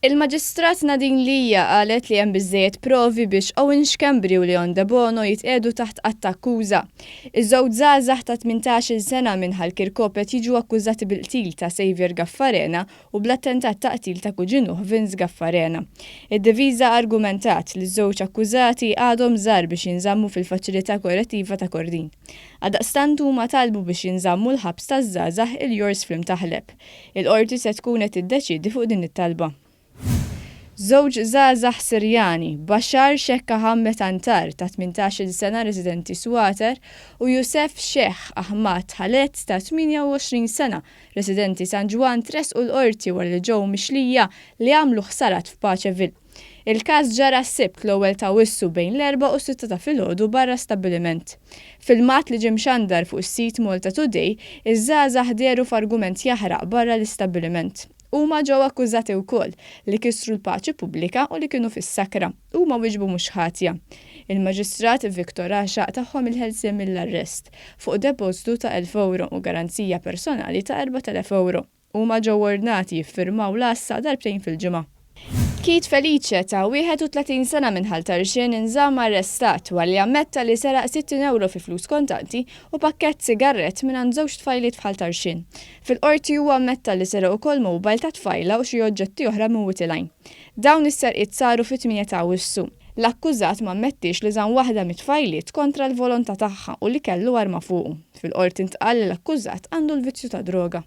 Il-Maġistrat Nadine Lia qalet li hemm biżżejjed provi biex Owen Schembri u Leon Debono jitqiegħdu taħt att ta' akkuża. Iż-żewġ żgħażagħ ta' 18-il sena minn Ħal Kirkop qed jiġu akkużati bil-qtil ta' Saviour Gaffarena u bl-attentat ta' qtil ta' kuġinuh Vince Gaffarena. Id-diviża argumentat li ż-żewġ akkużati għadhom żgħar biex jinżammu fil-Faċilità Korrettiva ta' Kordin. Għaldaqstant huma talbu biex jinżammu l-ħabs taż-żgħażagħ il-Jors fl-Imtaħleb. Il-Qorti se tkun qed tiddeċiedi fuq din it-talba. Żewġ żgħażagħ Sirjani, Bashar Sheikh Ahammed Antar ta' 18-il sena residenti Swater u Youssef Sheikh Ahmad Khaled ta' 28 sena residenti San Ġwann tressqu l-Qorti wara li ġew mixlija li għamlu ħsarat f'Paceville. Il-każ ġara s-Sibt l-ewwel t'Awwissu bejn l-erbgħa u s-sitta ta' filgħodu barra stabbiliment. Filmat li ġie mxandar fuq is-sit Malta Today, iż-żgħażagħ dehru f'argument jaħraq barra l-istabbiliment. Huma ġew akkużati wkoll li kisru l-paċi pubblika u li kienu fis-sakra. Huma wieġbu mhux ħatja. Il-Maġistrat Victor Għaxaq tagħhom il-ħelsien mill-arrest, fuq depożtu ta' 1,000 ewro u garanzija personali ta' 4,000 ewro. Huma ġew ordnati jiffirmaw l-għassa darbtejn fil-ġimgħa. Keith Felice ta' 31 sena minn Ħal Tarxien inżamm arrestat wara li ammetta li seraq 60 ewro fi flus kontanti u pakkett sigarrett mingħand żewġ tfajliet f'Ħal Tarxien. Fil-Qorti huwa ammetta li seraq ukoll mobile ta' tfajla u xi oġġetti oħra minn Wied il-Għajn. Dawn is-serqiet saru fit-8 ta' Awwissu. L-akkużat ma ammettiex li żamm waħda mit-tfajliet kontra l-volontà tagħha u li kellu arma fuqu. Fil-Qorti ntqal li l-akkużat għandu l-vizzju tad-droga.